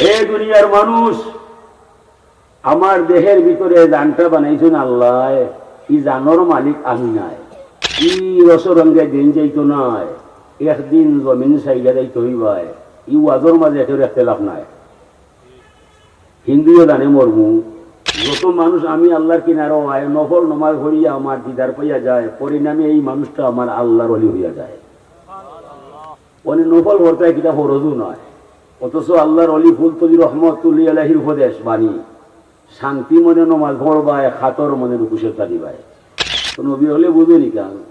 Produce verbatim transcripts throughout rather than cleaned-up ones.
হে দুনিয়ার মানুষ, আমার দেহের ভিতরে জানটা বানাইছইন আল্লায়, ই জানর মালিক আমি নায়। ই রসরঙ্গে দিন যাইতো নায়, একদিন জমিন ছাইড়া যাইতো অইবায়। ই ওয়াজর মাঝে কেউর একতেলাফ নাই। হিন্দুও জানে মরমু। যত মানুষ আমি আল্লার কিনারো আয়, নফল নমাজ পড়িয়া আমার দিদার পাইয়া যায়, পরিণামে এই মানুষটা আমার আল্লার অলি অইয়া যায়। মানে নফল পড়তায় কিতা ফরজও নায়, অথচ আল্লার অলি ফুলতলি রহমতুল্লাহি আলাইহির উপদেশ বাণী, শান্তি মনে নমাজ পড়বায়, কাতর মনে রুকু সেজদা দিবায়। তো নবী অকলে বুঝইন নি কেনে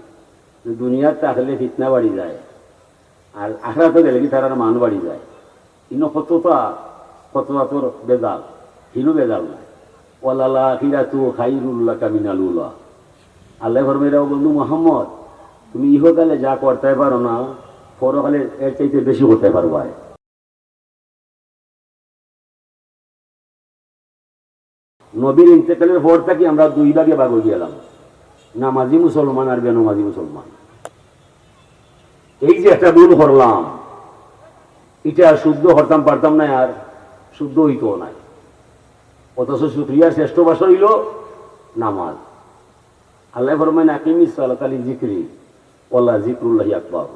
যে দুনিয়াত থাকলে ফিতনা বাড়ি যায়, আর আখেরাতো গেলে কি তারার মান বাড়ি যায়। ইনো কততা, কততা তোর বেজাল, হিনো বেজাল নাই। "ওয়ালাল আখিরাতু খাইরুল লাকা মিনাল উলা।" আল্লায় ফরমাইরা, "ও বন্ধু মুহাম্মদ, তুমি ইহকালে যা করতায় পারো না, পরকালে এর চাইতে বেশি করতায় পারবায়।" নবীর ইন্তেকালের পর থাকি আমরা দুই ভাগে ভাগ অইয়া গেলাম, নামাজি মুসলমান আর বেনামাজি মুসলমান। এই যে একটা ভুল করলাম, ইটা শুদ্ধ করতাম পারতাম না, আর শুদ্ধ অইতো নায়। অথচ শুকরিয়ার শ্রেষ্ঠ ভাষা অইলো নামাজ। আল্লায় ফরমাইন, "আকিমিস সালাতা লিযিকরি, ওয়ালা যিকরুল্লাহি আকবার।"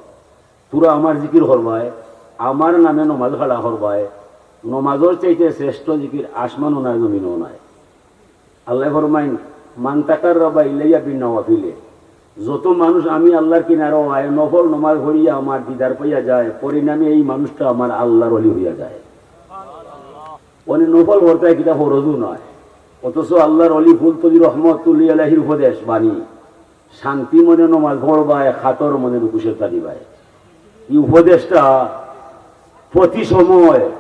তোরা আমার জিকির করবায়, আমার নামে নমাজ খাড়া করবায়। নমাজর চাইতে শ্রেষ্ঠ জিকির আসমানও নাই, জমিনও নাই। আল্লায় ফরমাইন, "মান তাকাররাবা ইলাইয়া বিন নওয়াফিলে।" যত মানুষ আমি আল্লার কিনারো আয়, নফল নমাজ পড়িয়া আমার দিদার পাইয়া যায়, পরিণামে এই মানুষটা আমার আল্লার অলি অইয়া যায়। মানে নফল পড়তায় কিতা ফরজও নায়, অথচ আল্লার অলি ফুলতলি রহমতুল্লাহি আলাইহির উপদেশ বাণী, শান্তি মনে নমাজ পড়বায়, কাতর মনে রুকু সেজদা দিবায়। এই উপদেশটা প্রতি সময়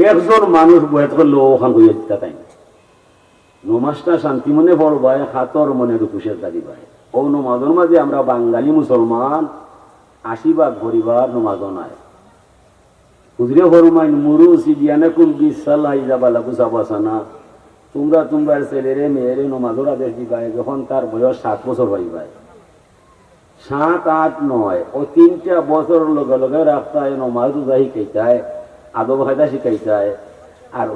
একজন মানুষ বয়াত করলে অখান কইয়া দিতা তাইন। নমাজটা শান্তি মনে পড়বায়, কাতর মনে রুকু সেজদা দিবায়। অউ নমাজর মাঝে আমরা বাঙালি মুসলমান আশি ভাগ পরিবার নমাজও নাই। হুজুরে ফরমাইন, "মুরু সিবিয়ানাকুম বিস সালাহ ইজা বালাগু সাবা সানা।" তোমরা তোমরার ছেলেরে মেয়েরে নমাজর আদেশ দিবায় যখন তার বয়স সাত বছর অইবায়। সাত, আট, নয়, অউ তিনটা বছরর লগে লগে রাখতায়, নমাজ রোজা শিখাইতায়, আদব কায়দা শিখাইতায়, আর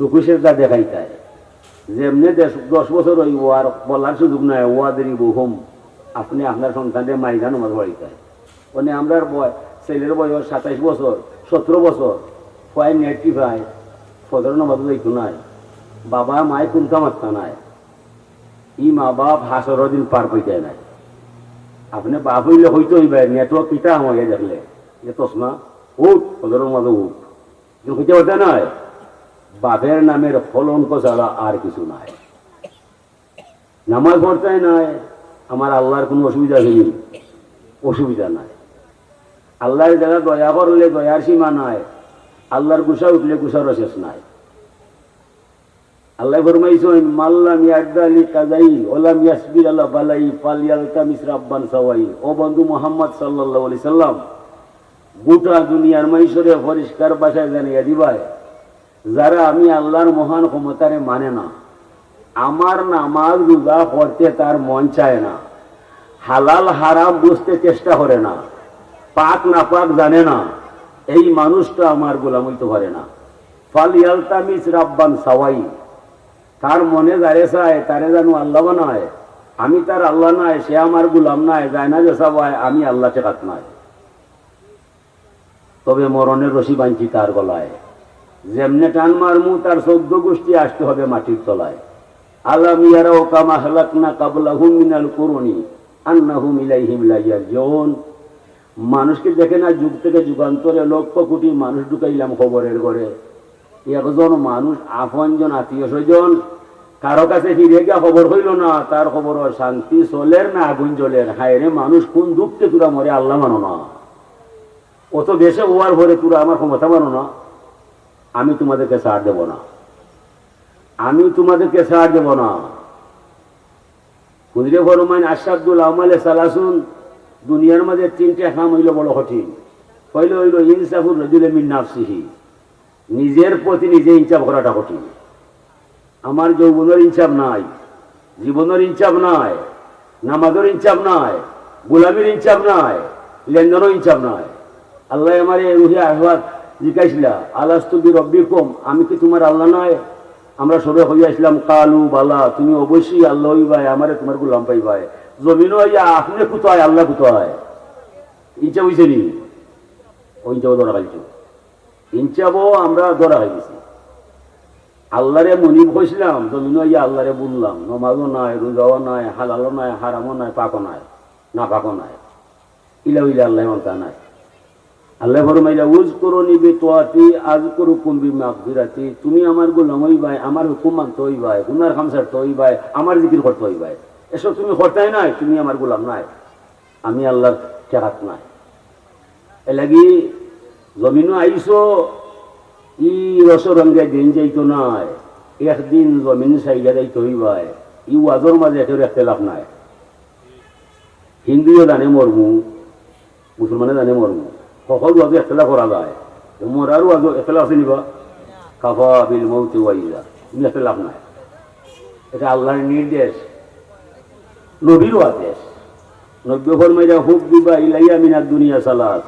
রুকু সেজদা দেখাইতায়। যেমনে দশ, দশ বছর অইবো আর বলার সুযোগ নাই, "ওয়াদরিবুহুম", আপনে আপনার সন্তানরে মাইরা নমাজ পড়াইতায়। মানে আমরার বয়-, ছেলের বয়স সাতাইশ বছর, সতেরো বছর, পুয়ায় নেট টিপায়, ফজর নমাজও যাইতো নায়, বাবা মায় কুন্তা মাততা নায়। ই মা বাপ হাশরর দিন পার পাইতায় নায়। আপনে বাপ অইলে কইতে অইবায়, নেটওয়ার্ক কিতা আমারে দেখলে, এ তসমা, উঠ, ফজরর মাঝে উঠ। কিন্তু কইতে পারতায় নায়, বাপের নামের কলঙ্ক ছাড়া আর কিছু নাই। নামাজ পড়তায় নায়, আমার আল্লার কুনু অসুবিধা আছে নি? অসুবিধা নাই। আল্লায় যারা দয়া করলে দয়ার সীমা নাই, আল্লার গুসা উঠলে গুসারও শেষ নাই। আল্লায় ফরমাইছইন, "মাল্লাম ইয়ারদা লি কাজাই ওয়ালাম ইয়াসবির আলা বালাই ফালইয়ালতামিস রাব্বান সাওয়াই।" ও বন্ধু মুহাম্মদ সাল্লাল্লাহু আলাইহি সাল্লাম, গোটা দুনিয়ার মাইনষরে পরিষ্কার ভাষায় জানাইয়া দিবায়, যারা আমি আল্লার মহান ক্ষমতারে মানে না, আমার নামাজ রোজা পড়তে তার মন চায় না, হালাল হারাম বুঝতে চেষ্টা করে না, পাক নাপাক জানে না, এই মানুষটা আমার গোলাম অইতো পারে না। ফালইয়ালতামিস রাব্বান সাওয়াই, তার মনে যারে চায় তারে যেন আল্লা বানায়। আমি তার আল্লা নায়, সে আমার গোলাম নায়, যায় না যে সবাই আমি আল্লা ঠেকাত নায়। তবে মরণের রশি বানছি তার গলায়। যেমনে টান মারমু, তার চৌদ্দ গুষ্টি আসতে হবে মাটির তলায়। আলাম ইয়ারাও কাম আহলাকনা কাবলাহুম মিনাল কুরুনি আন্নাহুম ইলাইহিম লা ইয়ারজিউন। মানুষ কি দেখে না, যুগ থেকে যুগান্তরে লক্ষ কোটি মানুষ ঢুকাইলাম কবরের ঘরে। একজন মানুষ, আপনজন, আত্মীয় স্বজন, কারো কাছে ফিরে গিয়া খবর হইল না, তার খবর অশান্তি চলের না আগুন জ্বলের। হায় রে মানুষ, কোন দুঃখে তোরা মরে আল্লা মানো না? অত বেশে হওয়ার পরে তোরা আমার ক্ষমতা মানো না, আমি তোমাদেরকে ছাড় দেব না, আমি তোমাদেরকে ছাড় দেব না। হুজুরে ফরমাইন, "আশাদ্দুল আমালে সালাসুন", দুনিয়ার মাঝে তিনটা কাম হইল বড় কঠিন। পয়লা হইল ইনসাফুর রজুলে মিন নাফসিহি, নিজের প্রতি নিজে ইনসাফ করাটা কঠিন। আমার যৌবনের ইনসাফ নাই, জীবনের ইনসাফ নাই, নামাজের ইনসাফ নাই, গোলামির ইনসাফ নাই, লেনদেনও ইনসাফ নাই। আল্লাহ আমার এই রুহে আহওয়াত জিকাইছিলা, "আলাস্তু বিরব্বিকুম, আমি কি তুমার আল্লাহ নায়?" আমরা সবে কইয়া আইছলাম, "কালু বালা, তুমি অবশ্যই আল্লাহ অইবায়, আমারে তুমার গোলাম পাইবায়।" জমিনো আইয়া, "আপনে কুতায়, আল্লাহ কুতায়?" ইনসাফ অইছে নি? অউ ইনসাফ ধরা খাইছো। ইনসাফও আমরা ধরা খাই গেছি। আল্লাহরে মুনিব কইছলাম, জমিনো আইয়া আল্লাহরে ভুললাম। নমাজও নাই, রোজাও নাই, হালালও নাই, হারামও নাই, পাকও নাই, নাপাকও নাই। ইলা অইলে আল্লাহ মানতা নায়। আল্লাহ ফরমাইলা, "উযকুরুনি বিতাআতি আযকুরকুম বিমাগফিরাতি।" তুমি আমার গোলাম অইবায়, আমার হুকুম মানতে অইবায়, গুনার কাম ছাড়তে অইবায়, আমার জিকির করতে অইবায়। এসব তুমি করতায় নায়, তুমি আমার গোলাম নায়, আমি আল্লাহর ঠেকাত নায়। এরলাগি জমিনো আইছো, ই রসরঙ্গে দিন যাইতো নায়, একদিন জমিন ছাড়িয়া যাইতে অইবায়। ই ওয়াজর মাঝে কেউর এখতেলাফ নাই। হিন্দুয়ে জানে মরমু, মুসলমানে জানে মরমু, হকল ওয়াজো এখতেলাফ করা যায়। তো মরার ওয়াজো এখতেলাফ আছে নি বা? কাফা বিল মৌতি ওয়াইজা, কিন্তু এখতেলাফ নাই। এটা আল্লাহর নির্দেশ, নবীরও আদেশ। নবী ফরমাইরা, "হুব্বিবা ইলাইয়া মিনাদ দুনিয়া সালাস।"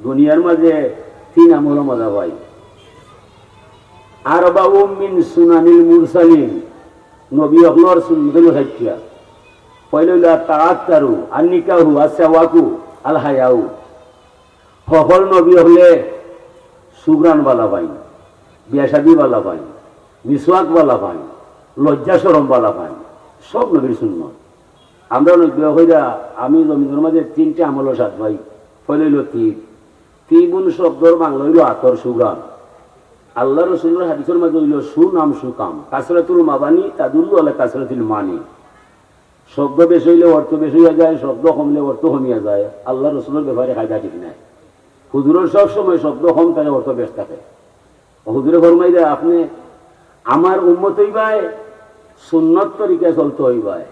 দুনিয়ার মাঝে তিন আমলো মজা পাই। আরবাউম মিন সুনানিল মুরসালিন, নবী অকলর সুন্নত অইলো চাইরটা। পয়লা অইলো আত-তাআত্তারু, আন-নিকাহু, আস-সিওয়াকু, আল-হায়াউ। হকল নবী অকলে সুঘ্রাণ বালা পাইন, বিয়া শাদি বালা পাইন, মিসওয়াক বালা পাইন, লজ্জা শরম বালা পাইন, সব নবীর সুন্নত। আমরা নবী কইরা আমি জমিনর মাঝে তিনটা আমলো স্বাদ পাই। পয়লা অইলো তিব, তিবুন শব্দর বাংলা অইলো আতর সুঘ্রাণ। আল্লাহ রসুলর হাদিসর মাঝে অইলো সুনাম সুকাম, কাসরাতুল মাবানি তাদুল্লু আলা কাসরাতিল মানি। শব্দ বেশ অইলে অর্থ বেশ অইয়া যায়, শব্দ কমলে অর্থ কমিয়া যায়। আল্লাহ রসুলর ব্যাপারে কায়দা ঠিক নাই। হুজুরর সব সময় শব্দ কম থাকে, অর্থ বেশ থাকে। হুজুরে ফরমাইরা, আপনে আমার উম্মত অইবায়, সুন্নত তরিকায় চলতে অইবায়,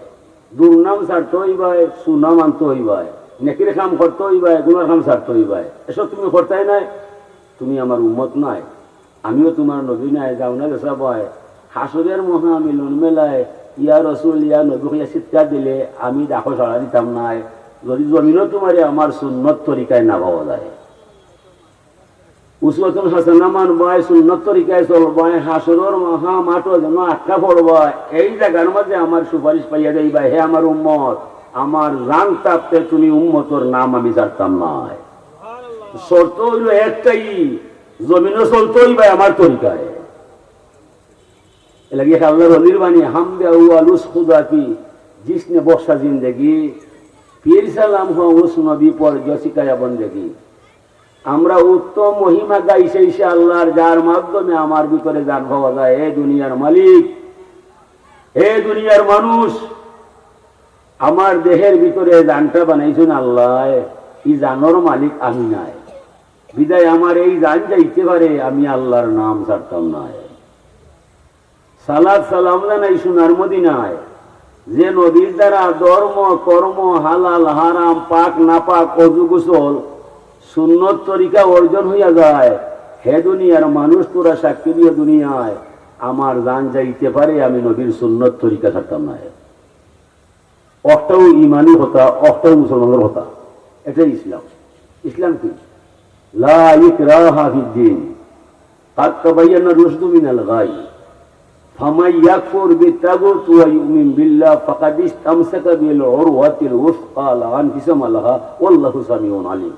দুর্নাম ছাড়তে অইবায়, সুনাম আনতে অইবায়, নেকির কাম করতে অইবায়, গুনার কাম ছাড়তে অইবায়। এসব তুমি করতায় নায়, তুমি আমার উম্মত নায়, আমিও তুমার নবী নায়, যাও না গেছা বায়। হাশরের মহা মিলন মেলায় ইয়া রসুল, ইয়া নবী কইয়া চিৎকার দিলে আমি ডাকো সাড়া দিতাম নায়, যদি জমিনো তুমারে আমার সুন্নত তরিকায় না পাওয়া যায়। উসওয়াতুন হাসানা মানবায়, সুন্নত তরিকায় চলবায়, হাশরর মহা মাঠো যেন আটকা পড়বায়, এই জাগার মাঝে আমার সুপারিশ পাইয়া যাইবায়, হে আমার উম্মত, আমার জান থাকতে তুমি উম্মতর নাম আমি ছাড়তাম নায়। শর্ত অইলো একটাই, জমিনো চলতে অইবায় আমার তরিকায়। এরলাগি আল্লাহর ওলির বাণী, হামদে আউয়াল উস খুদা কি, জিসনে বখশা জিন্দেগি, পীর সালাম হো উস নবী পর জো সিখায়া বন্দেগি। আমরা উত্তম মহিমা গাই সেই সে আল্লাহর, যার মাধ্যমে আমার ভিতরে জান পাওয়া যায়। এ দুনিয়ার মালিক, এ দুনিয়ার মানুষ, আমার দেহের ভিতরে জানটা বানাইছইন আল্লায়, ই জানর মালিক আমি নায়। বিদায় আমার এই জান যাইতে পারে, আমি আল্লাহর নাম ছাড়তাম নায়। সালাত সালাম জানাই সোনার মদিনায়, যে নবীর দ্বারা ধর্ম, কর্ম, হালাল, হারাম, পাক, নাপাক, অজু, গোসল, সুন্নত তরিকা অর্জন হইয়া যায়। হে দুনিয়ার মানুষ, তোরা সাক্ষী দিও দুনিয়ায়, আমার জান যাইতে পারে, আমি নবীর সুন্নত তরিকা ছাড়তাম নায়। অকটাউ ইমানি কথা, অকটাউ মুসলমানর কথা। এটাই ইসলাম। ইসলাম কি? লা ইকরাহা ফিদ্দিন, কাদ তাবায়্যানার রুশদু মিনাল গাই, ফামান ইয়াকফুর বিত্তাগুত ওয়া ইউমিন বিল্লাহ ফাকাদ ইস্তামসাকা বিল উরওয়াতিল উসকা লা আনফিসামা লাহা ওয়াল্লাহু সামিউন আলিম।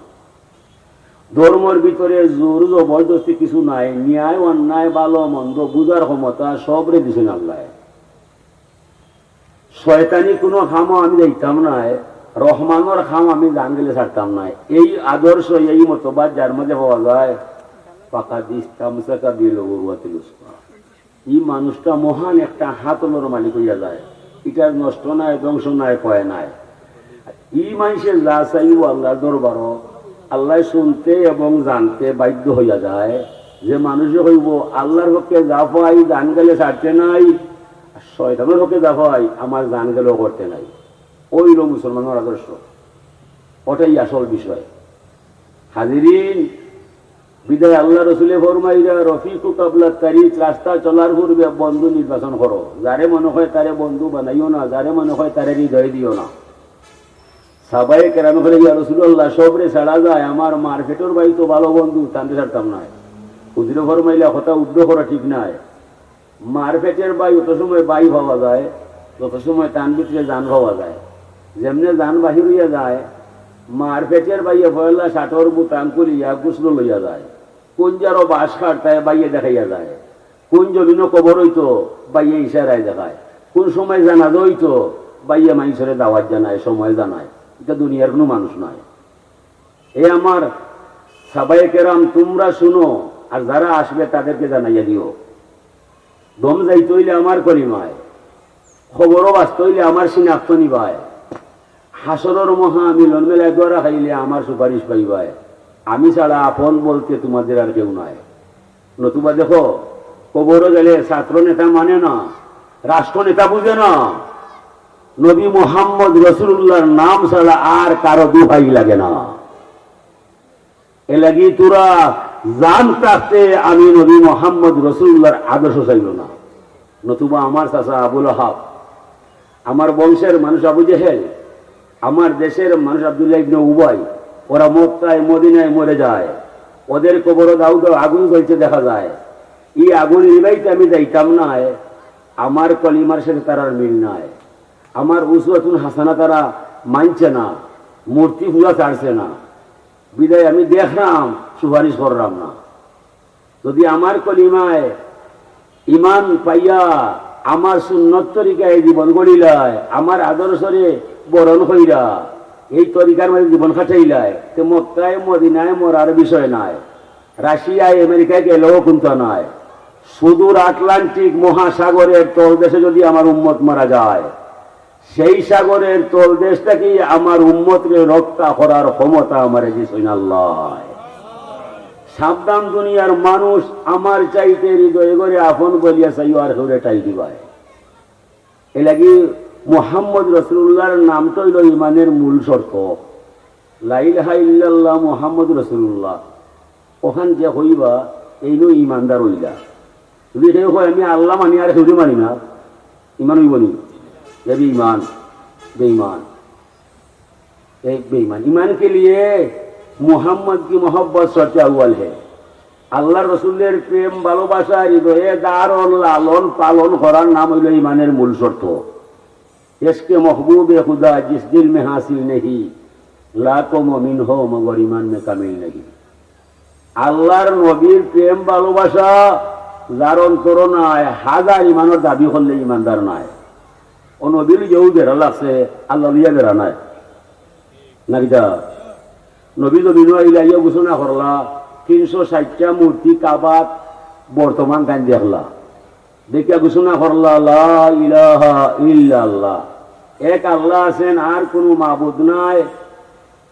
ধর্মর ভিতরে জোর জবরদস্তি কিছু নাই, ন্যায় অন্যায়, ভালো মন্দ বুঝার ক্ষমতা সবরে দিছইন আল্লায়। শয়তানি কুনু কামো আমি যাইতাম নায়, রহমানর কাম আমি জান গেলে ছাড়তাম নায়। এই আদর্শ, এই মতবাদ যার মাঝে পাওয়া যায়, ফাকাদ ইস্তামসাকা বিল উরওয়াতিল উসকা। ই মানুষটা মহান একটা হাতলর মালিক অইয়া যায়। ইটার নষ্ট নাই, ধ্বংস নাই, ক্ষয় নাই। ই মানষে যা চাইবো আল্লাহর দরবারো, আল্লায় শুনতে এবং জানতে বাধ্য অইয়া যায়। যে মানুষে কইবো, "আল্লাহর পক্ষে যা পাই, জান গেলে ছাড়তে নাই, আর শয়তানর পক্ষে যা পাই, আমার জান গেলেও করতে নাই।" অউ অইলো মুসলমানর আদর্শ, ওটাই আসল বিষয়। হাজিরিন, বিদায় আল্লাহ রসুলে ফরমাইরা, "রফিকু কাবলা তারিক", রাস্তা চলার পূর্বে বন্ধু নির্বাচন করো। যারে মনে হয় তারে বন্ধু বানাইও না, যারে মনে হয় তারে হৃদয়ে দিও না। সাহাবায়ে কেরামে কইলা, "ইয়া রাসূলুল্লাহ, সবরে ছাড়া যায়, আমার মার পেটর ভাই তো ভালো বন্ধু, তানরে ছাড়তাম নায়।" হুজুরে ফরমাইলা, "কথা উদ্ধ করা ঠিক নায়। মার পেটর ভাই অত সময় ভাই পাওয়া যায়, যত সময় তান ভিতরে জান পাওয়া যায়। যেমনে জান বাহির অইয়া যায়, মার পেটর ভাইয়ে পয়লা শার্টর বুতাম খুলিয়া গোসল লইয়া যায়। কোন জারো বাঁশ কাটতায়, ভাইয়ে দেখাইয়া যায়। কোন জমিনো কবর অইতো, ভাইয়ে ইশারায় দেখায়। কোন সময় জানাজা অইতো, ভাইয়ে মাইনষরে দাওয়াত জানায়, সময় জানায়। ইটা দুনিয়ার কুনু মানুষ নায়।" এ আমার সাহাবায়ে কেরাম, তুমরা হুনো, আর যারা আসবে তাদেরকে জানাইয়া দিও। দম যাইতে অইলে আমার কলিমায়, কবরো বাঁচতে অইলে আমার সিনাক্ত নিবায়, হাশরর মহা মিলন মেলায় দোয়া খাইলে আমার সুপারিশ পাইবায়। আমি ছাড়া আপন বলতে তুমাদের আর কেউ নাই। নতুবা দেখো, কবরো গেলে ছাত্র নেতা মানে না, রাষ্ট্র নেতা বুঝে না, নবী মোহাম্মদ রসুলুল্লাহর নাম ছাড়া আর কারো দোহাই লাগে না। এর লাগি তোরা জান থাকতে আমি নবী মোহাম্মদ রসুলুল্লাহর আদর্শ চাইল না। নতুবা আমার চাচা আবুল আহাব, আমার বংশের মানুষ আবু জেহেল, আমার দেশের মানুষ আব্দুল্লাহ ইবনে উবাই, ওরা মক্কায় মদিনায় মরে যায়। ওদের কবরো দাউ দাউ আগুন জ্বলতে দেখা যায়। এই আগুন নিবাইতে আমি যাইতাম নায়। আমার কলিমার সাথে তারার মিল নাই। আমার উসওয়াতুন হাসানা তারা মানছে না, মূর্তি পূজা ছাড়ছে না। বিদায় আমি দেখলাম, সুপারিশ করলাম না। যদি আমার কলিমায় ইমান পাইয়া, আমার সুন্নত তরিকায় জীবন গড়িলায়, আমার আদর্শরে বরণ কইরা, এই তরিকার মাঝে জীবন খাটাইলায়, তে মক্কায় মদিনায় মরার বিষয় নাই। রাশিয়ায় আমেরিকায় গেলেও কুন্তা নাই। সুদূর আটলান্টিক মহাসাগরের তলদেশে যদি আমার উম্মত মারা যায়, সেই সাগরের তলদেশ থাকি আমার উম্মতরে রক্ষা করার ক্ষমতা আমারে দিছইন আল্লায়। সাবধান দুনিয়ার মানুষ, আমার চাইতে হৃদয় করে আপন বলিয়া চাইও আর কেউরে ঠাই দিবায়। এর লাগি মোহাম্মদ রসুলুল্লাহর নামটা অইল ইমানের মূল শর্ত। লা ইলাহা ইল্লাল্লাহ মুহাম্মদ রসুলুল্লাহ। ওখান যে কইবা, এইনউ ইমানদার অইলা। যদি কেউ কয়, "আমি আল্লাহ মানি আর কেউরে মানি না", ইমান অইব নি? এ বেঈমান, বেঈমান। এই বেঈমান। ईमान के लिए मोहम्मद की मोहब्बत शर्त अव्वल है। আল্লাহর রসুলের প্রেম ভালোবাসা হৃদয়ে ধারণ, লালন, পালন করার নাম অইল ইমানের মূল শর্ত। इश्क महबूब खुदा जिस दिल में हासिल नहीं, लाखों मोमिन हो मगर ईमान में कामिल नहीं। আল্লাহর নবীর প্রেম ভালোবাসা যার অন্তরো নাই, হাজার ইমানর দাবি করলে ইমানদার নায়। ও নবীর যেউ বেড়া লাগছে, আল্লাহ লইয়া বেড়া নায়। না কিতা? নবী জমিনো আইলা, আইয়া ঘোষণা করলা, তিনশো ষাইটটা মূর্তি কাবাত বর্তমান তাইন দেখলা। দেখিয়া ঘোষণা করলা, "লা ইলাহা ইল্লাল্লাহ।" এক আল্লাহ আছেন, আর কোনো মাবুদ নাই।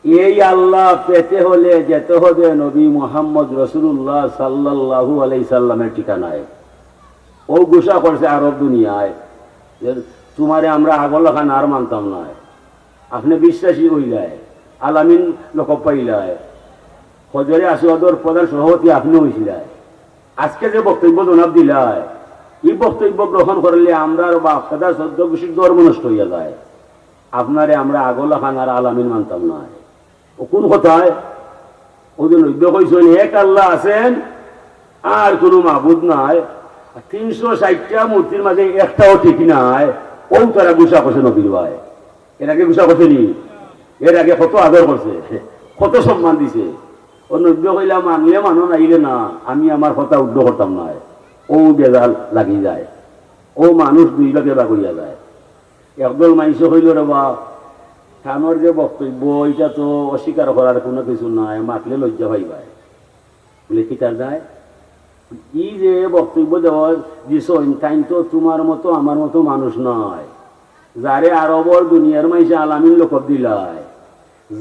এই আল্লাহ পেতে হলে যেতে হবে নবী মোহাম্মদ রসুলুল্লাহ সাল্লাল্লাহু আলাইহি সাল্লামের ঠিকানায়। ও ঘোষণা করছে আরব দুনিয়ায় যে, "তোমারে আমরা আগর লাখান আর মানতাম নায়।" আপনে বিশ্বাসী অইলায়, আলামিন লকব পাইলায়, হজরে আসওয়াদর প্রধান সভাপতি আপনে অইছিলায়। আজকে যে বক্তব্য জনাব দিলায়, ই বক্তব্য গ্রহণ করলে আমরার বাপ দাদা চৌদ্দ গোষ্ঠীর ধর্ম নষ্ট অইয়া যায়। আপনারে আমরা আগর লাখান আর আলামিন মানতাম নায়। ও কোন কথায়? ও যে নবীয়ে কইছইন, "এক আল্লাহ আছেন, আর কোনো মাবুদ নাই।" আর তিনশো ষাইটটা মূর্তির মাঝে একটাও ঠিক নাই, ও তারা গুসা করছে নবীর ভাই। এর আগে গুসা করছে নি? এর আগে কত আদর করছে, কত সম্মান দিছে। ও নবীয়ে কইলা, "মানলে মানো, নাইলে না, আমি আমার কথা উদ্ধ করতাম নায়।" ও বেজাল লাগি যায়, ও মানুষ দুই ভাগে ভাগ অইয়া যায়। একদল মাইনষে কইল, "রে বা, তানর যে বক্তব্য, ইটা তো অস্বীকার করার কোনো কিছু নাই, মাতলে লজ্জা পাইবায়।" বলে, "কিতার দায়? ই যে বক্তব্য দেওয়া দিছইন, তাইন তো তোমার মতো আমার মতো মানুষ নায়। যারে আরবর দুনিয়ার মাইনষে আলামিন লকব দিলায়,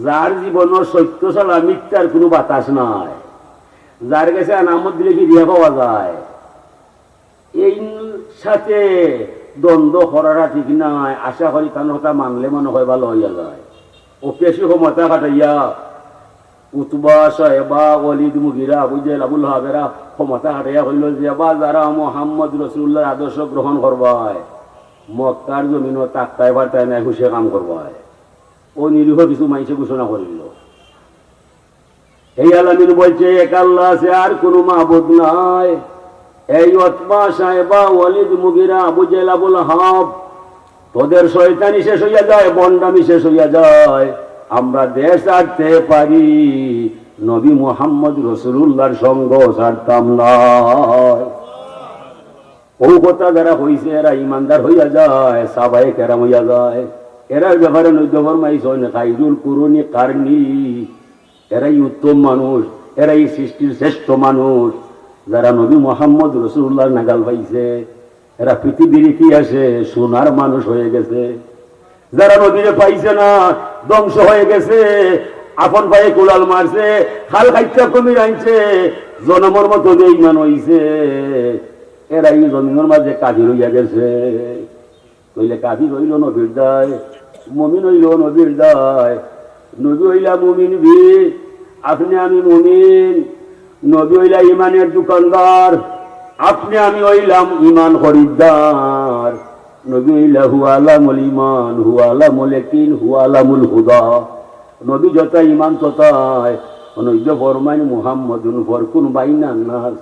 যার জীবনর সত্য ছাড়া মিথ্যার কোনো বাতাস নাই, যার গেছে আনামত দিলে ফিরিয়া পাওয়া যায়, এইন সাথে দ্বন্দ্ব করাটা ঠিক নায়। আশা করি তান কথা মানলে মনে হয় ভালো অইয়া যায়।" ও বেশি ক্ষমতা খাটাইয়া উতবা, শায়বা, ওয়ালিদ, মুগিরা, আবু জেহেল, আবুল হাবেরা ক্ষমতা খাটাইয়া কইল যে, "বা যারা মোহাম্মদ রসুলুল্লাহর আদর্শ গ্রহণ করবায়, মক্কার জমিনো থাকতায় পারতায় নায়, হুশে কাম করবায়।" অউ নিরীহ কিছু মাইনষে ঘোষণা করিল। এই আলামিন বলছে, "এক আল্লাহ আছে, আর কোনো মাবুদ নাই।" এই উতবা, শায়বা, ওয়ালিদ, মুগিরা, আবু জেহেল, আবুল আহাব, তোদের শয়তানি শেষ হইয়া যায়, ভণ্ডামি শেষ হইয়া যায়। আমরা দেশ ছাড়তে পারি, নবী মুহাম্মদ রসুলুল্লাহর সঙ্গ ছাড়তাম না। অউ কথা যারা কইছে, এরা ইমানদার হইয়া যায়, সাহাবায়ে কেরাম হইয়া যায়। এরার ব্যাপারে নবীয়ে ফরমাইছইন, "খাইরুল কুরুনি কারনি।" এরাই উত্তম মানুষ, এরাই সৃষ্টির শ্রেষ্ঠ মানুষ। যারা নবী মুহাম্মদ রসুলুল্লাহর নাগাল পাইছে, এরা পৃথিবীর ইতিহাসে সোনার মানুষ হয়ে গেছে। যারা নবীরে পাইছে না, ধ্বংস হয়ে গেছে, আপন পায়ে কুড়াল মারছে, খাল খাইচ্ছা কুমির আনছে, জনমর মতো বেঈমান হইছে, এরা এই জমিনের মাঝে কাফির হইয়া গেছে। কইলে কাফির হইল নবীর দায়, মুমিন হইল নবীর দায়। নবী হইলা মুমিন বি, আপনে আমি মুমিন। নবী হইলা ইমানের দোকানদার, আপনে আমি হইলাম ইমান খরিদ্দার। নবী হইলা হুয়া আলামুল ইমান, হুয়া আলামুল ইয়াকিন, হুয়া আলামুল হুদা। নবী যথা ইমান তথায়। নবীয়ে ফরমাইন, "মুহাম্মাদুন ফারকুন বাইনান নাস।"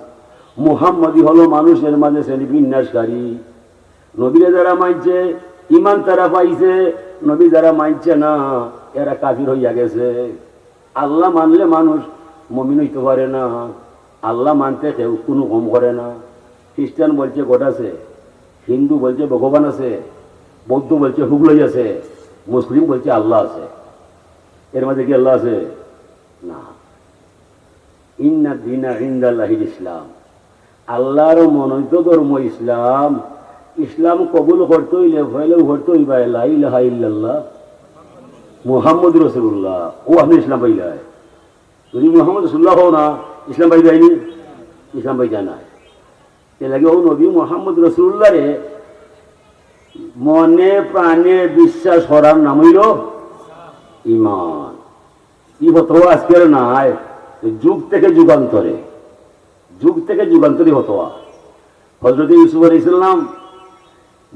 মুহাম্মদই হলো মানুষের মাঝে শ্রেণী বিন্যাসকারী। নবীরে যারা মানছে, ইমান তারা পাইছে। নবী যারা মানছে না, এরা কাফির হইয়া গেছে। আল্লাহ মানলে মানুষ মুমিন হইতে পারে না। আল্লাহ মানতে কেউ কোনো কম করে না। খ্রিস্টান বলছে God আছে, হিন্দু বলছে ভগবান আছে, বৌদ্ধ বলছে হুগলাই আছে, মুসলিম বলছে আল্লাহ আছে। এর মাঝে কি আল্লাহ আছে? না। ইন্না দীনা ইনদাল্লাহিল ইসলাম। আল্লাহর মনোনীত ধর্ম ইসলাম। ইসলাম কবুল করতে হইলে পয়লা পড়তে হইবা লা ইলাহা ইল্লাল্লাহ মুহাম্মদুর রাসূলুল্লাহ। অউ আপনে ইসলাম পাইলায়। যদি মুহাম্মদ রাসূলুল্লাহ হও না, ইসলাম পাইবায়নি, ইসলাম পাইতা নায়। এর লাগি অউ নবী মুহাম্মদ রাসূলুল্লাহরে মনে প্রাণে বিশ্বাস করার নাম হইল ইমান। ই ফতোয়া আজকের নায়, যুগ থেকে যুগান্তরে, যুগ থেকে যুগান্তরে ফতোয়া। হযরত ইউসুফ আলাইহিস সালাম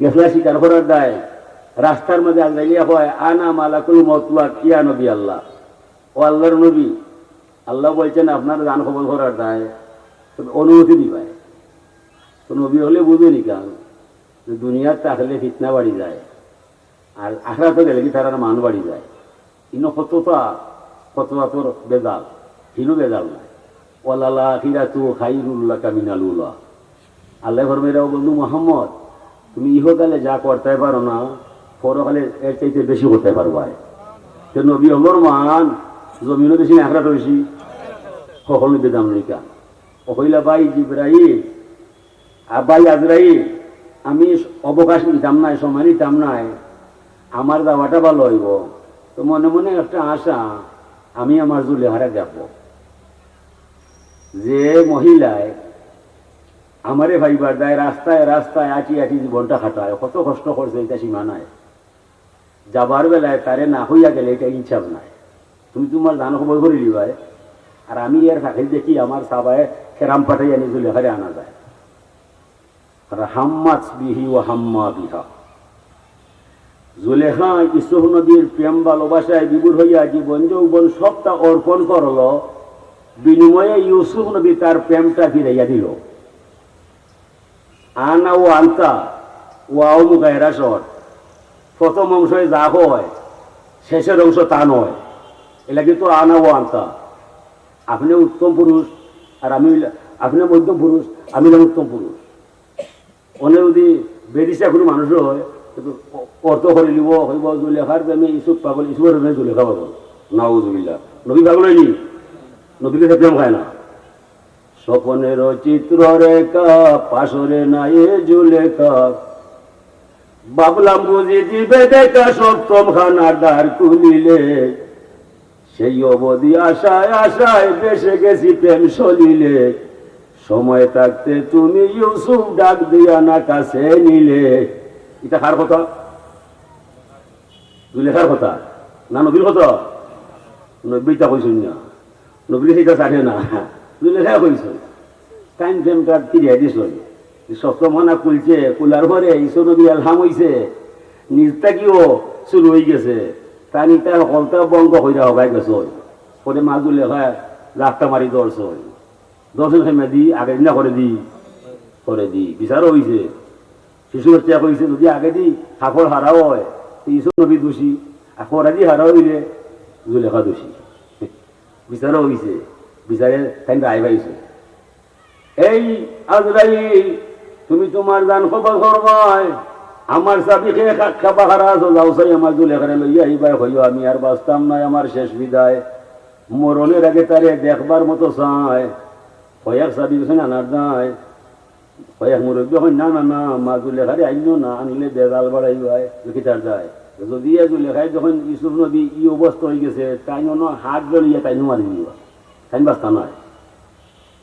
গেছলা শিকার করার দায়, রাস্তার মাঝে আজরাইলে কয়, "আনা মালাকুল মউত লাক ইয়া নবী আল্লাহ।" ও আল্লাহর নবী, আল্লাহ বলছেন, "আপনার জান কবজ করার দায়, তবে অনুমতি দিবায়।" তো নবী হলে বুঝে নি কারণ যে দুনিয়াত থাকলে ফিতনা বাড়ি যায়, আর আখেরাতো গেলে কি তারার মান বাড়ি যায়। ইনো কতটা, কতটা তোর বেজাল, হিনো বেজাল নাই। "ওয়ালাল আখিরাতু খাইরুল লাকা মিনাল উলা।" আল্লাহ ফরমাইরা, "ও বন্ধু মোহাম্মদ, তুমি ইহকালে যা করতে পারো না, পরকালে এর চাইতে বেশি করতে পারবায়।" তো নবী হকলর মান জমিনো বেশি না আখেরাতো বেশি? হকল নবী দাম নিকা। ও কইলা, "ভাই জিব্রাইল, আর ভাই আজরাইল, আমি অবকাশ নিতাম নায়, সময় নিতাম নায়, আমার যাওয়াটা ভালো হইব।" তো মনে মনে একটা আশা, আমি আমার জুলেখারে দেখব। যে মহিলায় আমারে পাইবার দায় রাস্তায় রাস্তায় আটি আটি জীবনটা কাটায়, কত কষ্ট করছে, এটা সীমা নাই। যাবার বেলায় তারে না কইয়া গেলে এটা ইনসাফ নাই। তুমি তোমার জান কবজ করি লিবায়, আর আমি এর ফাঁকে দেখি আমার সাহাবায়ে কেরাম পাঠাইয়া নি জুলেখারে আনা যায়। আর হাম্মাত বিহি ওয়া হাম্মা বিহা। জুলেখা ইউসুফ নবীর প্রেম ভালোবাসায় বিভোর হইয়া জীবন যৌবন সবটা অর্পণ করল, বিনিময়ে ইউসুফ নবী তার প্রেমটা ফিরাইয়া দিল। আনা ও আনতা, ওয়াও মুগায়রা শর্ত। প্রথম অংশে যা হয়, শেষের অংশ তা নয়। এর লাগি তো আনা ও আনতা। আপনে উত্তম পুরুষ, আর আমি অইলা-, আপনে মধ্যম পুরুষ, আমি অইলাম উত্তম পুরুষ। অনে যদি বেদিশা কোনো মানুষ হয়, তো অ-, অর্থ করি লিব, কইব, "জুলেখার প্রেমে ইউসুফ পাগল, ইউসুফর প্রেমে জুলেখা পাগল।" নাউজুবিল্লাহ। নবী পাগল হয়নি? নবীর কাছে প্রেম খায় না। স্বপনের চিত্র রেখা, পাশরে নাই জুলেখা। ভাবলাম বুঝি দিবে দেখা, সপ্তম খানার দ্বার খুলিলে। সেই অবধি আশায় আশায় ভেসে গেছি প্রেম সলিলে। সময় থাকতে তুমি ইউসুফ ডাক দিয়া না কাছে নিলে। এটা কার কথা? জুলেখার কথা না নবীর কথা? নবীটা কইছইন না, নবীর সেটা চাটে না, জুলেখায় কইছইন। টাইম ফ্রেমটা ফিরিয়ে দিছইন। সপ্তম খানা খুলছে, খোলার পরে ইউসুফ নবী এলহাম হইছে, নিজ থাকিও শুরু হয়ে গেছে। তাইন ইতা হকলতা ভঙ্গ কইরা হবায় গেছইন। পরে মা জুলেখায় লাথ মারি ধরছইন। ধরছইন কেমনে দি, আগেদি না পরেদি? পরেদি। বিচারও অইছে। শিশু বাচ্চা কইছে, যদি আগেদি কাপড় হারা অয়, তে ইউসুফ নবী দোষী, আর পরেদি হারা অইলে জুলেখা দোষী। বিচারও অইছে, বিচারে তাইন রায় পাইছে। এই আজরাইল, তুমি তুমার জান কবজ করবায়, আমার চাবি কে খাবা খারা আছো, যাও চাই আমার জুলেখারে লইয়া আইবায়, কইও আমি আর বাঁচতাম নায়, আমার শেষ বিদায়। মরণের আগে তারে দেখবার মতো চায়। কয়েক চাবি গেছইন আনার দায়, কয়েক মুরব্বী কইন, "না, না, না, মা জুলেখারে আইনো না, আনলে বেজাল বাড়াইবায়।" কিতার দায়? যদি এ জুলেখায় যখন ইউসুফ নবী ই অবস্থা অইগেছে, তাইন অনো হাত ধরিয়া তাইন মারি দিবা, তাইন বাঁচতা নায়।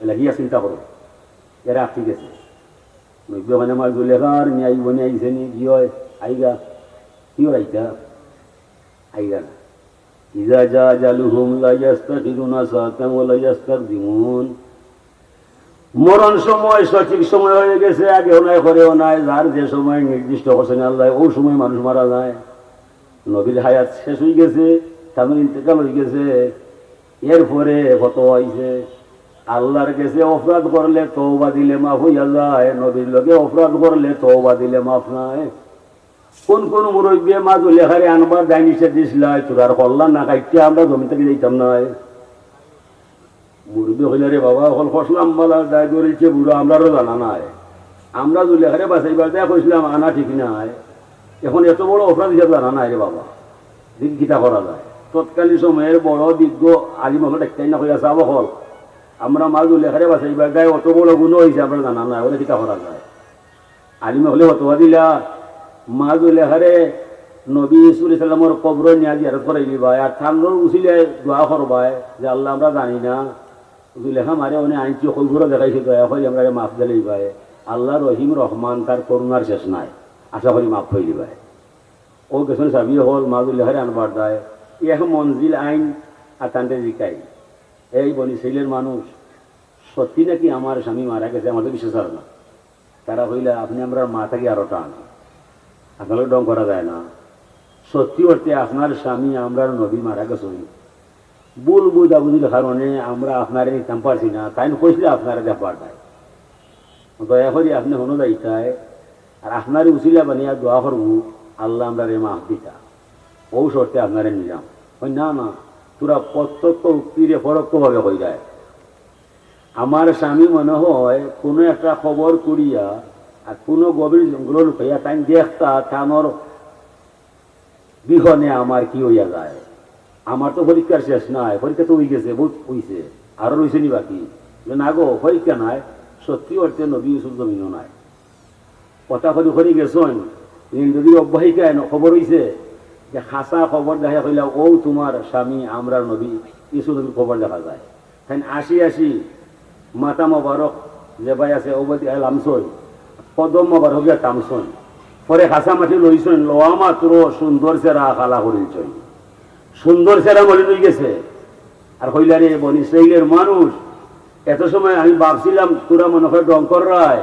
এলাগিয়া চিন্তা করো, এরা ঠিক আছে। নবী কইন, "আমার জুলেখার নিয়াই বনে আইছে নি, কি অয়? আইগা, কি অয় আইতা? আইগা না।" ইযা জা আজালুহুম লা ইয়াস্তাখিরুনা সাআতান ওয়া লা ইয়াস্তাকদিমুন। মরণ সময় সঠিক সময় অইগেছে, আগেও নাই, পরেও নাই, যার যে সময় নির্দিষ্ট করছইন আল্লায়, অউ সময় মানুষ মারা যায়। নবীর হায়াত শেষ অইগেছে, তান ইন্তেকাল অইগেছে। এরপরে ফতোয়া অইছে, আল্লার গেছে অপরাধ করলে তওবা দিলে মাফ অইয়া যায়, নবীর লগে অপরাধ করলে তওবা দিলে মাফ নায়। কোন কোন মুরব্বিয়ে মা জুলেখারে আনবার দায় নিষেধ দিছলা, তোরার কল্লা না কাটিয়া আমরা জমিন থাকি যাইতাম নায়। মুরব্বি কইলা, "রে বাবা, অখন কইছলাম বালা দায় ধরিছে বুড়া, আমরারও জানা নাই। আমরা জুলেখারে বাঁচাইবার দায় কইছলাম, আনা ঠিক নায়। অখন এত বড় অপরাধ হিসাব জানা নাই রে বাবা। দেখি কিতা করা যায়।" তৎকালীন সময়ের বড় বিজ্ঞ আলিম অকল ডাকতাই না কইয়া, "সাব অকল, আমরা মা জুলেখারে বাঁচাইবার দায় অত বড় গুনা অইছে, আমরা জানা নাই, অনে কিতা করা যায়?" আলিম অকলে ফতোয়া দিলা, মা জুলেখারে নবী ইউসুফ আলাইহিস সালামর কবরো নিয়া জিয়ারত করাই দিবায়, আর তানর উসিলায় দোয়া করবায় যে, "আল্লাহ, আমরা জানি না, জুলেখা মারে অনে আনছি, কবরো দেখাইছে, দয়া করি আমরারে মাফ দিলাইবায়।" আল্লাহ রহিম রহমান, তার করুণার শেষ নাই, আশা করি মাফ পাই দিবায়। অউ গেছইন চাবি অকল, মা জুলেখারে আনবার দায়, এক মঞ্জিল আইন আর তানরে জিকাই, "এই বনি ইসরাইলের মানুষ, সত্যি নাকি আমার স্বামী মারা গেছে? আমার তো বিশ্বাস অর না।" তারা কইলা, "আপনে আমরার মা থাকি আরো টান, আপনার লগে ঢং করা যায় না। সত্যি অর্থে আপনার স্বামী, আমরার নবী মারা গেছইন। ভুল বুঝাবুঝির কারণে আমরা আপনারে নিতাম পারছি না, তাইন কইছলা আপনারে দেখবার দায়। দয়া করি আপনে হুনো যাইতায়, আর আপনারে উসিলা বানাইয়া দোয়া করমু, আল্লাহ আমরারে মাফ দিতা। অউ শর্তে আপনারে নিলাম।" কইন, "না, না, তোরা প্রত্যক্ষ উক্তিরে পরোক্ষভাবে কইরায়। আমার স্বামী মনে হয় কোনো একটা কবর করিয়া আর কোনো গভীর জঙ্গলো লুকাইয়া তাইন দেখতা, তানর বিহনে আমার কি অইয়া যায়। আমার তো পরীক্ষার শেষ নাই, পরীক্ষা তো অইগেছে, বউত অইছে, আরো রইছে নি বাকি?" বলে, "না গো, পরীক্ষা নাই, সত্যি অর্থে নবী ইউসুফ জমিনো নাই।" কথা করি করি গেছইন, নীল নদীর অববাহিকায় ন-, কবর অইছে, যে হাছা কবর দেখাইয়া কইলা, "অউ তুমার স্বামী, আমরার নবী ইউসুফ নবীর কবর দেখা যায়।" তাইন আসি আসি মাথা মোবারক যেবায় আছে, অবায়দি লামছইন, কদম মোবারক গিয়া থামছইন। পরে হাছা মাটি লইছইন, লওয়া মাত্র সুন্দর চেহারা কালা করিলছইন। সুন্দর চেহারা মলিন অইগেছে। আর কইলা, "রে বনি ইসরাইলের মানুষ, এত সময় আমি ভাবছিলাম তোরা মনে হয় ঢং কররায়,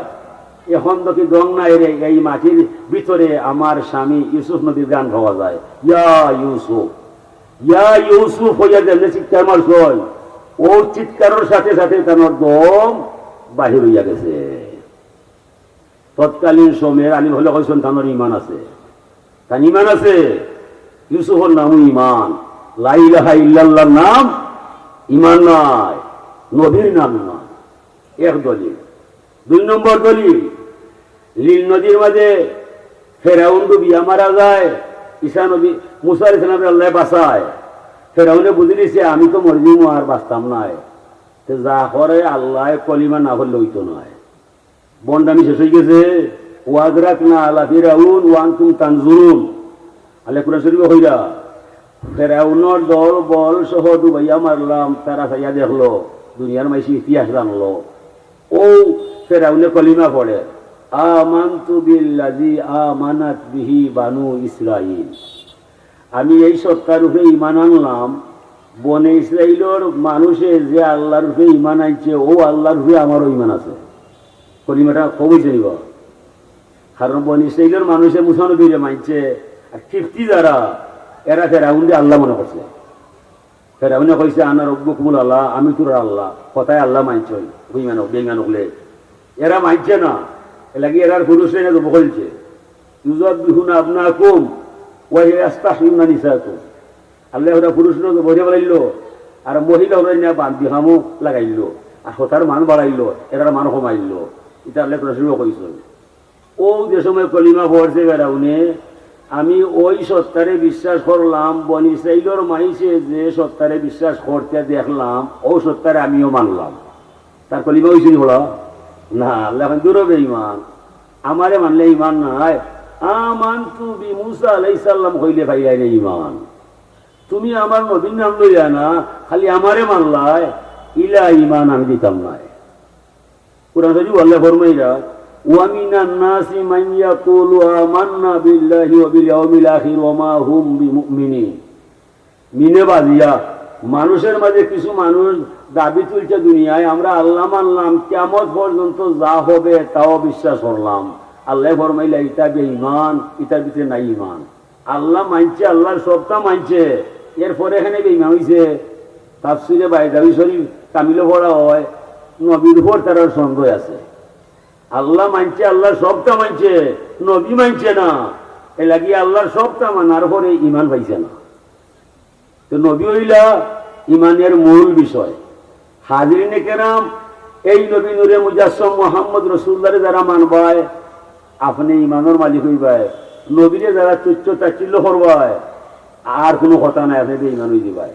অখন দেখি ঢং নায় রে, এই মাটির ভিতরে আমার স্বামী ইউসুফ নবীর ঘ্রাণ পাওয়া যায়। ইয়া ইউসুফ, ইয়া ইউসুফ" কইয়া যেমনে চিৎকার মারছইন, অউ চিৎকারর সাথে সাথে তানর দম বাহির অইয়া গেছে। তৎকালীন সময়ের আলিম অকলে কইছইন, "তানর ইমান আছে, তান ইমান আছে।" ইউসুফর নামও ইমান, লা ইলাহা ইল্লাল্লাহর নাম ইমান নায়, নবীর নাম ইমান। এক দলিল। দুই নম্বর দলিল, নীল নদীর মাঝে ফেরাউন ডুবিয়া মারা যায়, ঈসা নবী, মুসা আলাইহিস সালামরে আল্লায় বাঁচায়। ফেরাউনে বুঝি নিছে, "আমি তো মরি যিমু, আর বাঁচতাম নায়।" তে যা করে আল্লায় কলিমা না পড়লে অইতো নায়। ভন্ডামি শেষ অইগেছে। "ওয়া আগরাকনা আলা ফিরাউন ওয়া আনতুম তানজুরুন।" আল্লায় কুরআন শরীফো কইরা, "ফেরাউনর দল বল সহ ডুবাইয়া মারলাম, তারা চাইয়া দেখলো, দুনিয়ার মাইনষে ইতিহাস জানলো।" অউ ফেরাউনে কলিমা পড়ে, "আমানতু বিল্লাযী আমানাত বিহি বানু ইসরাইল।" আমি এই সত্তার উপরে ইমান আনলাম, বনে ইসরাইলর মানুষে যে আল্লার উপরে ইমান আনছে, অউ আল্লার উপরে আমারও ইমান আছে। কলিমাটা কম অইছে নি বা? কারণ বনে ইসরাইলর মানুষে মুসা নবীরে মানছে, আর কিপ্তি যারা, এরা ফেরাউনরে আল্লাহ মনে করছে। ফেরাউনে কইছে, "আনা রব্বুকুমুল আলা, আমি তোর আল্লাহ।" কথায় আল্লাহ মানছে, বেইমান, বেইমান অকলে। এরা মানছে না, এরলাগি এরার পুরুষরে না জবো করছে। "ইউযাব্বিহুনা আবনাআকুম ওয়া ইয়াস্তাহইয়ুনা নিসাআকুম।" আল্লাহ ওরা পুরুষরে জবো করি ফালাইলো, আর মহিলা ওরা না বান্দি কামো লাগাইলো, আর হতার মান বাড়াইলো, এরার মান কমাইলো। ইটা আল্লাহ কোরআন শরীফো কইছে। ও যে সময় কলিমা পড়ছে ফেরাউনে, "আমি ওই সত্তারে বিশ্বাস করলাম, বনি ইসরাইলর মাইনষে যে সত্তারে বিশ্বাস করতে দেখলাম, ও সত্তারে আমিও মানলাম।" তার কলিমা অইছে নি পড়া? না, আল্লাহ কইন, "দূর বেইমান, আমারে মানলে ইমান নাই, আমানতু বি মুসা আলাইহিস সালাম কইলে পাইলায় না ইমান। তুমি আমার নবীর নাম লইয়া না, খালি আমারে মানলায়, ইলা ইমান আমি দিতাম নায়।" কোরআন শরীফো আল্লাহ ফরমাইরা, "ওয়া মিনান নাসি মান ইয়াকুলু আমান্না বিল্লাহি ওয়া বিল ইয়াউমিল আখির ওয়া মা হুম বিমুমিনিন।" মিনে বাজিয়া, মানুষের মাঝে কিছু মানুষ দাবি তুলছে দুনিয়ায়, "আমরা আল্লাহ মানলাম, কিয়ামত পর্যন্ত যা হবে তাও বিশ্বাস করলাম।" আল্লাহ ফরমাইলা, "ইটা বেইমান, ইটার ভিতরে নাই ইমান।" আল্লাহ মানছে, আল্লাহর সবটা মানছে, এরপরে এখানে বেইমান অইছে। তাফসিরে বাইদাবি শরীফ কামিলো পড়া হয়, নবীর উপর তারার সন্দেহ আছে। আল্লাহ মানছে, আল্লাহর সবটা মানছে, নবী মানছে না। এরলাগি আল্লাহর সবটা মানার পরে ইমান পাইছে না। তো নবী অইলা ইমানের মূল বিষয়। হাজিরিনে কেরাম, এই নবী নূরে মুজাসসাম মুহাম্মদ রাসূলুল্লাহরে যারা মানবায়, আপনে ইমানর মালিক অইবায়। নবীরে যারা তুচ্ছ তাচ্ছিল্য করবায়, আর কুনু কথা নাই, আপনে বেইমান অইযিবায়।